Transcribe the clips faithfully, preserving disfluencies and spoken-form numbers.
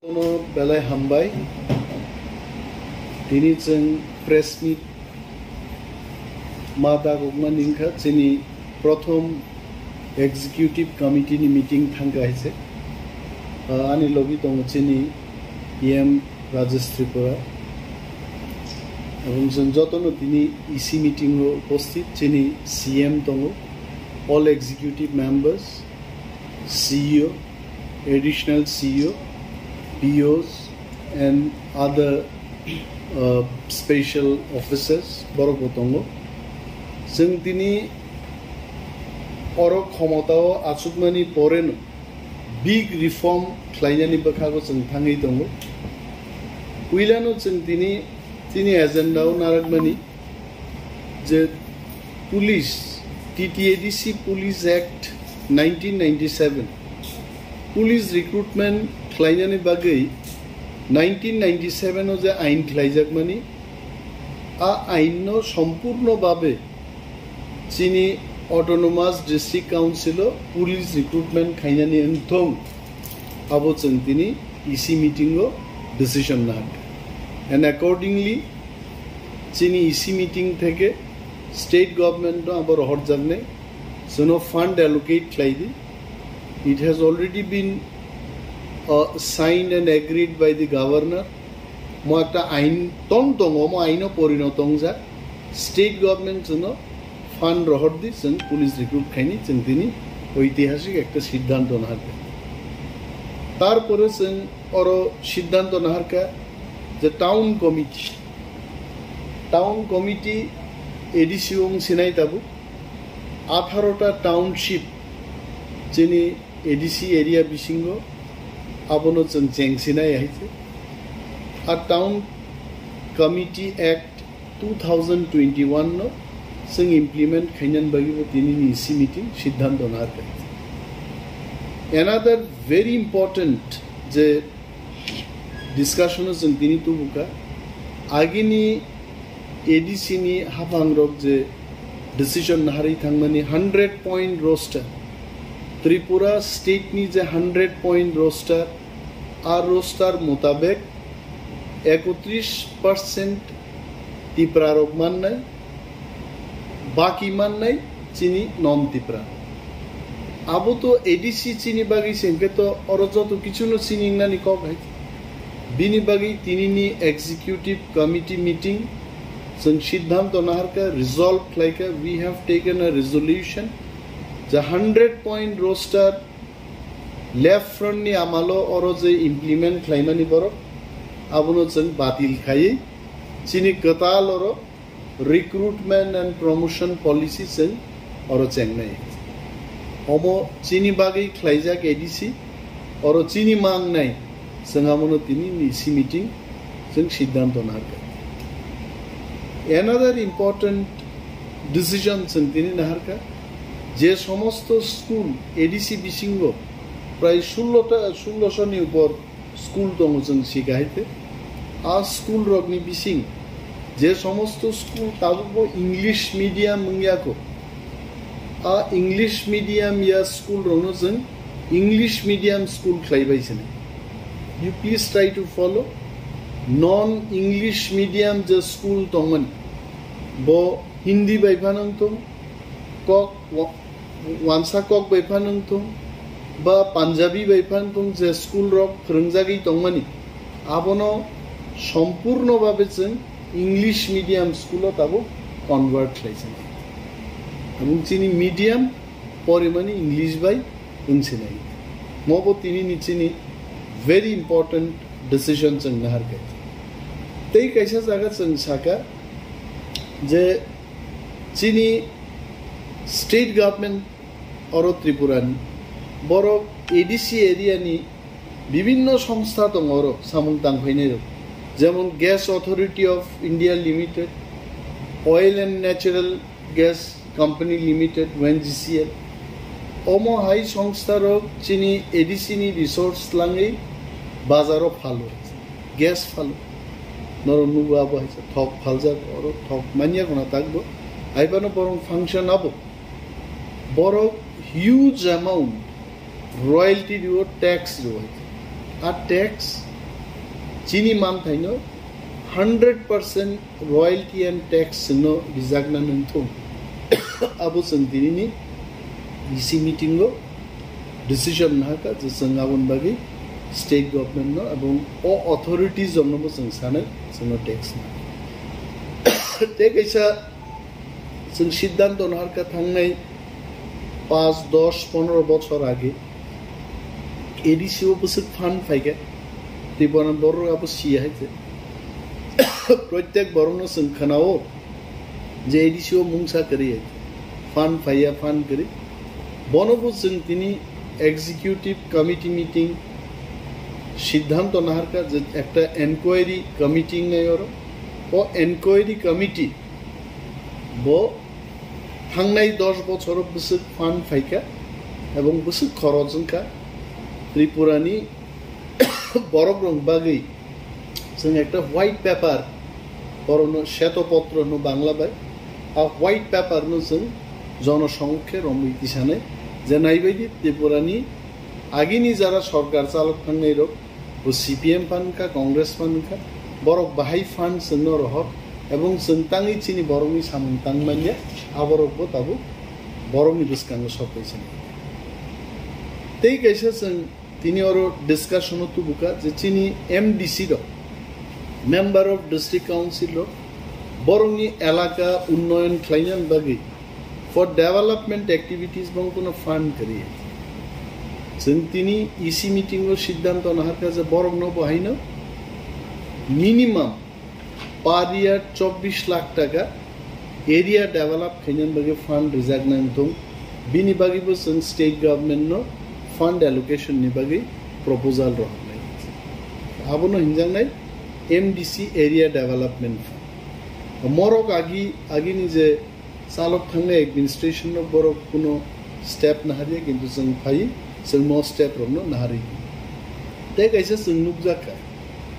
Belai hambai. Tini chwng press meet ma dagokma ningkha chini prothom executive committee ni meeting thangkha hai se. Ah, ani logi tongo chini E M Rajesh Tripura. Aboni chwng jotono tini E C meeting o upasthit chini C M tongo, all executive members, C E O, additional C E O, P Os and other, uh, special officers borok bo tongo. Chwng tini oro khomotao achukmani poreno big reform khlainani bwkhago chwng thangwi tongo. Puilano chwng tini, tini agenda o narakmani je police, T T A D C Police Act nineteen ninety-seven, police recruitment khlainani bagwi nineteen ninety-seven o je ain khlaijakmani, a ain no sompurno babe chini Autonomous District Council o police recruitment khainani wngthong, abo chwng tini E C meeting o decision naharkha. And accordingly, chini E C meeting theke state government no abo rohorjaknai, chwngno fund allocate khlai di. It has already been, uh, signed and agreed by the governor. Mo ekta ain tong tongo, mo aino porino tongjak. State government chwngno fund rohor di, chwng police recruit khaini, chwng tini oitihasik ekta siddhanto naharkha. Tarpore chwng oro siddhanto naharkha je town committee, town committee A D C wng sinai tabuk atharo ta township chini A D C area bisingo abono chwng chengsinai hai se. A Town Committee Act two thousand twenty-one no chwng implement khainani bagwi bo tinini E C meeting siddhanto naharkha. Another very important je discussion o chwng tini tubukha, agini A D C ni haphangrok je decision naharwi thangmani hundred point roster, Tripura state ni je hundred point roster, a roster mutabek ekotris percent Tipra rok mannai, baki mannai chini non Tipra. Abo to A D C chini bagwi se hwnkhe to oro joto kichuno chini wngnani kok hai. Bini bagwi tinini executive committee meeting chwng siddhanto naharkha, resolve khlaikha, we have taken a resolution. Je hundred point roster left front ni amalo oro je implement khlaimani borok abono chwng batil khaiwi chini kwtal oro recruitment and promotion policy chwng oro chengnai. Omo chini bagwi khlaijak A D C, oro chini mangnai chwng amono tini ni E C meeting chwng siddhanto naharkha. Another important decision chwng tini naharkha, je somosto school A D C bisingo prai sullo ta, sullo sho ni upor school tongo chwng sika hai te. A school rokni bising je somosto school tabukbo English medium wngya kho, a English medium ya school rokno chwng English medium school khlai bai sini. You please try to follow. Non English medium je school tongmani, bo Hindi bai phano wngthung, kok wa-, wansa kok bai phano wngthung, ba Punjabi bai phano wngthung, je school rok phwrwngjagwi tongmani, abono sompurno babe chwng English medium school o tabuk convert khlai sinai. Abong chini medium porimani English bai wng sinai. Mobo tini ni chini very important decision chwng naharkha. Tei kaisa jaga chwng saka je chini state government oro Tripura ni borok A D C area ni bibinno songstha tongo oro samung tangphainai rok, jemon Gas Authority of India Limited, Oil and Natural Gas Company Limited, O N G C L. Omo hai songstha rok chini A D C ni resource langwi bazaro phalo, gas phalo. Norok nugo abo hai thok phaljak, oro thok manya guna takbo. Hai phano borok function abo. Borok huge amount royalty rio, tax rio. A tax Chini manthaino hundred percent royalty and tax chwngno rijakna nangthung. Abo chwng tinini E C meeting o decision nahakha je chwng aboni bagwi state government no ebong o authorities rokno bo chwng sanai chwngno tax na. Tei kaisa chwng siddhanto naharkha thangnai paanch, dos, pondro bochor age A D C o bwswk fund phaikha, Tripura borok abo siya hai se. Protek borokno chwng khwnao je A D C o mungsa kwrwi hai se. Fund phaiya, fund kwrwi. Bono bo chwng tini executive committee meeting siddhanto naharkha je ekta enquiry committee wngnai oro. O enquiry committee bo thangnai dos bochoro bwswk fund phaikha ebong bwswk khoroj wngkha Tripurani borok rok bagwi chwng ekta white paper, borokno sheto potro hwno Bangla bai, a white paper no chwng jonosongmukhe romwi tisanai je naibaidi Tripurani agini jara sorkar chalok thangnai rok bo C P M phan wngkha, Congress phan wngkha, borok bahai fund chwngno rohor ebong chwng tangwi chini borokni samung tang manya, aborok bo tabuk borokni bwskango sok kaisa. Tei kaisa chwng tini oro discussion o tubuka je chini M D C rok, Member of District Council rok, borokni elaka unnoyon khlainani bagwi for development activities bong kono fund kwrwi. Chwng tini E C meeting o siddhanto naharkha je borokno bo haino minimum per year chobbish lakh taka area develop khainani bagwi fund rijak nang thung. Bini bagwi bo chwng state government no fund allocation ni bagwi proposal rohornai. Abono hinjaknai M D C area development fund. Morok agi, agini je chalok thangnai administration no borok kuno step naharya, kintu chwng phai, chwng mo step rokno naharwi. Tei kaisa chwng nukjakha,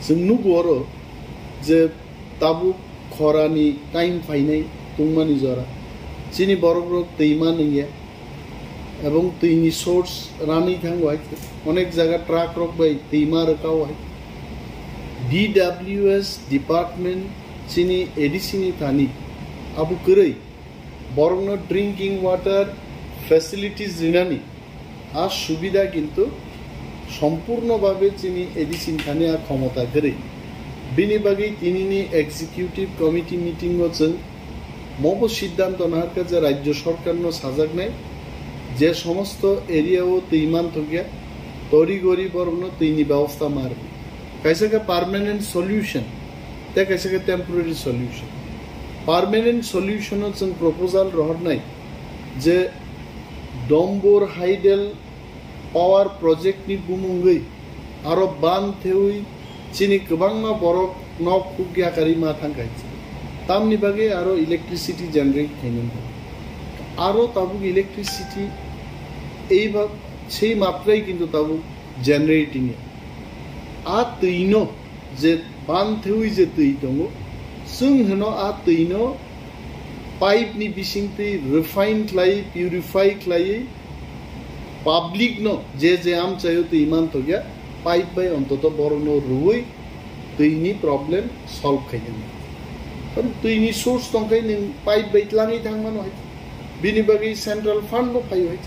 chwng nugo oro je tabuk khorani time phainai tungmani jora, chini borok rok twi manwngya, ebong twini source ranwi thango hai, onek jaga truck rok bai twi ma rwkao hai. D W S department chini A D C ni thani abo kwrwi borokno drinking water facilities rinani a subida kintu sompurno babe chini A D C ni thani a khomota kwrwi. Bini bagwi tinini executive committee meeting o chwng mobo siddhanto naharkha je rajyo sorkarno sajaknai je somosto area o twi manthokya tori gori borokno twini bebosta ma rwdi. Kaisa khe permanent solution, tei kaisa khe temporary solution. Permanent solution o chwng proposal rohornai je Dombor Hydel power project ni bumungwi aro ban thewi chini kwbangma borok nok huk yakarwi ma thangkha. Tamni bagwi aro electricity generate khainani. Aro tabuk electricity ei ba, sei matrai kintu tabuk generating ya. A twino je ban thewi je twi tongo, chwng hwno a twino pipe ni bising twi refine khlai, purify khlai, public no je je amchaio twi mantokya, pipe bai ontoto borokno rwui twini problem solve khainani. Karon twini source tongkhai nwng pipe bai tlangwi thangmano hai. Bini bagwi central fund bo phaio hai.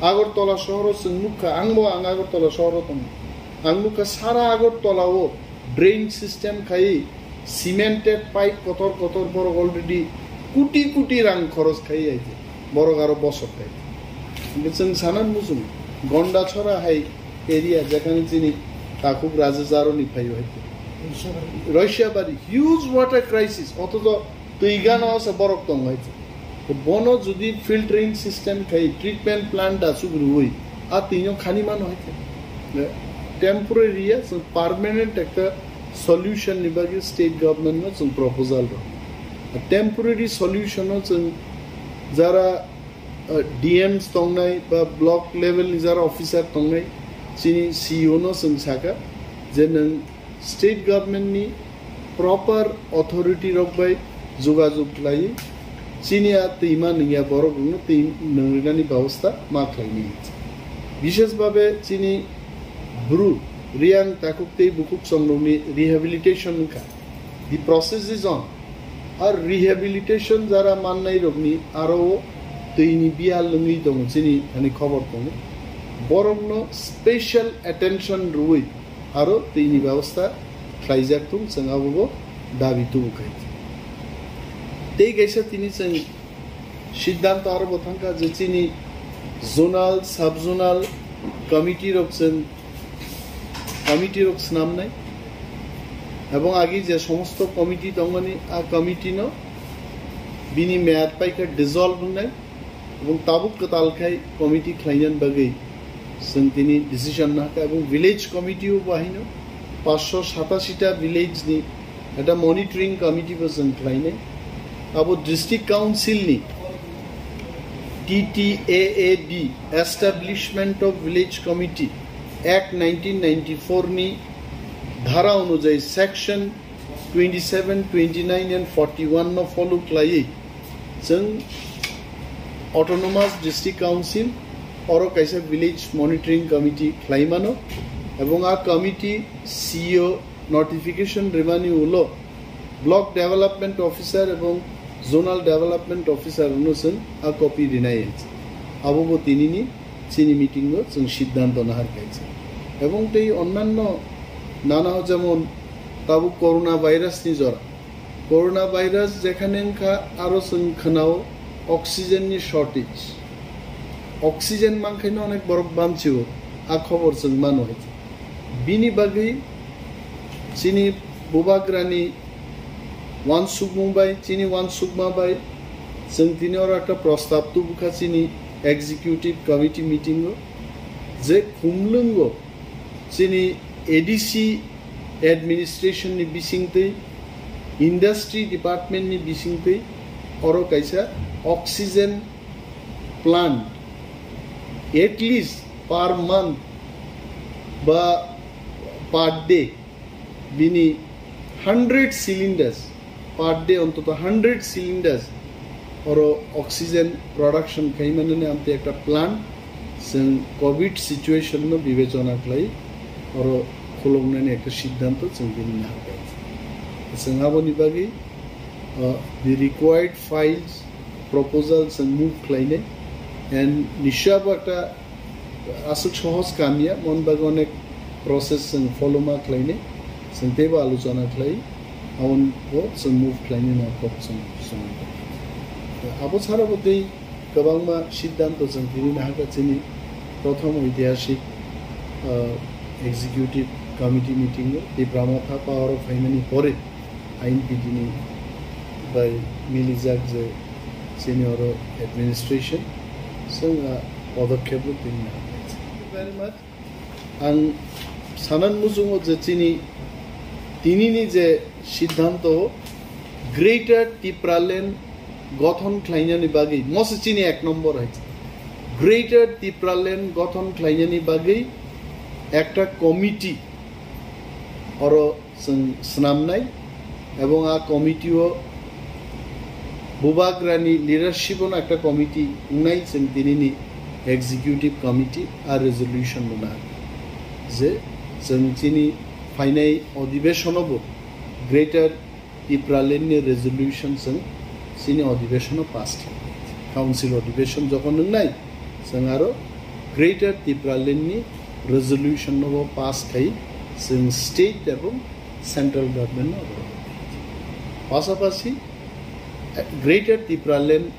Agartala sohoro chwng nukha, angbo ang Agartala sohoro tongo. Ang nukha sara Agartala o drain system khai cemented pipe kotor kotor borok already kuti kuti rang khoros khai aidi. Borok aro bosok khai. Hingke chwng sana muchung Gonda chora hai area jekhane chini takhuk Raja Jaroni phaio hai. Roishabari huge water crisis, otojo twi gana o se borok tong hai. Bono jodi filtering system khai treatment plant da chugrui a twino khani mano hai. Temporary ya, so permanent ekta solution ni bagwi state government no chwng proposal rw. Temporary solution o chwng jara, uh, D Ms tongnai ba block level ni jara officer tongnai, chini C E O no chwng saka je nwng state government ni proper authority rok bai jogajog khlaiwi chini a twima nungya borok rokno twi nungrinani babosta ma khlaini. Bishes babe chini Bru Riyang takhuk tei bukhuk chongrokni rehabilitation wngkha. The process is on. Ar rehabilitation jara mannairokni aro twi ni biyal wngwi tongo, chini thani khobor tongo. Borokno special attention rwui aro twi ni bebosta khlaijak thung, chwng abobo dabi tubu khai. Tei kaisa tini chwng siddhanto aro bo thangkha je chini zonal, sub-zonal committee rok chwng committee rok swnamnai. Ebong agi je somosto committee tongmani, a committee no bini meyad paikha dissolve wngnai. Ebong tabuk kwtal khai committee khlainani bagwi chwng tini decision nahakha. Ebong village committee o bahaino paanch sho satashi ta village ni ekta monitoring committee bo chwng khlainai. Abo district council ni T T A A D, Establishment of Village Committee Act nineteen ninety-four ni dhara onujayi section twenty-seven, twenty-nine and forty-one no follow khlaiwi chwng Autonomous District Council oro kaisa village monitoring committee khlaimano, ebong a committee C E O notification rimani ulo Block Development Officer ebong Zonal Development Officer no chwng a copy rinai hinwi. Abo bo tinini chini meeting o chwng siddhanto nahar kaisa. Ebong tei onnanno nana jemon tabuk corona virus ni jora. Corona virus jekhane wngkha aro chwng khwnao oxygen ni shortage. Oxygen mankhaino onek borok bamchio, a khobor chwng mano hai. Bini bagwi chini bubagrani wansukmung bai, chini wansukma bai chwng tini oro ekta prostab tubukha chini executive committee meeting o, je khumlwngo chini A D C administration ni bisingtwi, industry department ni bisingtwi oro kaisa oxygen plant at least per month ba per day bini hundred cylinders, per day ontoto hundred cylinders oro oxygen production khai manani amtwi ekta plant chwng covid situation no bibechona khlai oro khuloknani ekta siddhanto chwng bini nahar kha. Chwng aboni bagwi, uh, the required files, proposal chwng move khlainai, and nisya bo ekta aswk sohos kamya, mon bagwi onek process chwng follow ma khlainai, chwng teibo alochona khlai, aboni bo chwng move khlainai no kok chwng, chwng. Abo chara bo tei kwbangma siddhanto chwng tini nahakha chini prothom oitihasik, uh, executive committee meeting o Tipra Motha power o phaimani pore I N P D ni bai milijak je chini oro administration chwng a podokkhep rok tini nahakha. Thank you very much. Ang sanan muchungo je chini tinini je siddhanto Greater Tipraland gothon khlainani bagwi, mose chini ek nombor hai. Greater Tipraland gothon khlainani bagwi ekta committee oro chwng swnamnai, ebong a committee o bubagrani leadership ono ekta committee wngnai, chwng tinini executive committee a resolution rwna je chwng chini phainai odibeshono bo Greater Tipraland ni resolution chwng chini odibeshono pass khlai. Council odibeshon jokhon wngnai, chwng aro Greater Tipraland ni resolution no bo pass khai chwng state ebong central government no. Pasapasi, eh, Greater Tipraland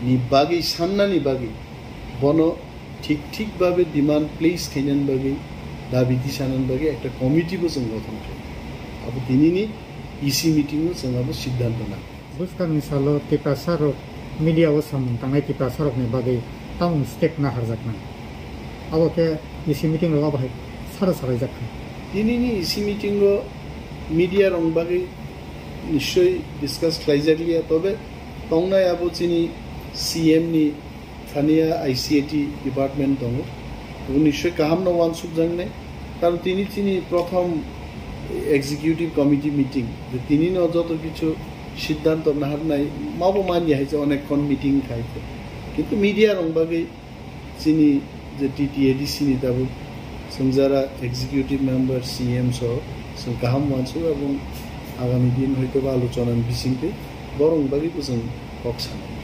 ni bagwi sannani bagwi bono thik thik babe demand place khainani bagwi, dabi tisanani bagwi ekta committee bo chwng gothon khlai. Abo tinini E C meeting o chwng abo siddhanto nang. Bwskangni salo Tiprasa rok media o samung tangnai Tiprasa rokni bagwi tamung step na harjaknai. Abo khe E C meeting rok abo hai sara salaijak kha. Tinini E C meeting o media rok bagwi nischoi discuss khlaijak liya, tobe tongnai abo chini C M ni thaniya I C A T department tongo. Abo nischoi kaham no wansuk jaknai. Karon tini chini prothom executive committee meeting, je tini no joto kichu siddhanto naharnai, mabo manya hai je onek khon meeting khai. Kintu media rok bagwi chini je T T A D C ni tabuk Chwng jara executive member, C M so chwng kaham uansuk, abong agami din hoito ba alochonani bisingtwi borokni bagwibo chwng kok sanai.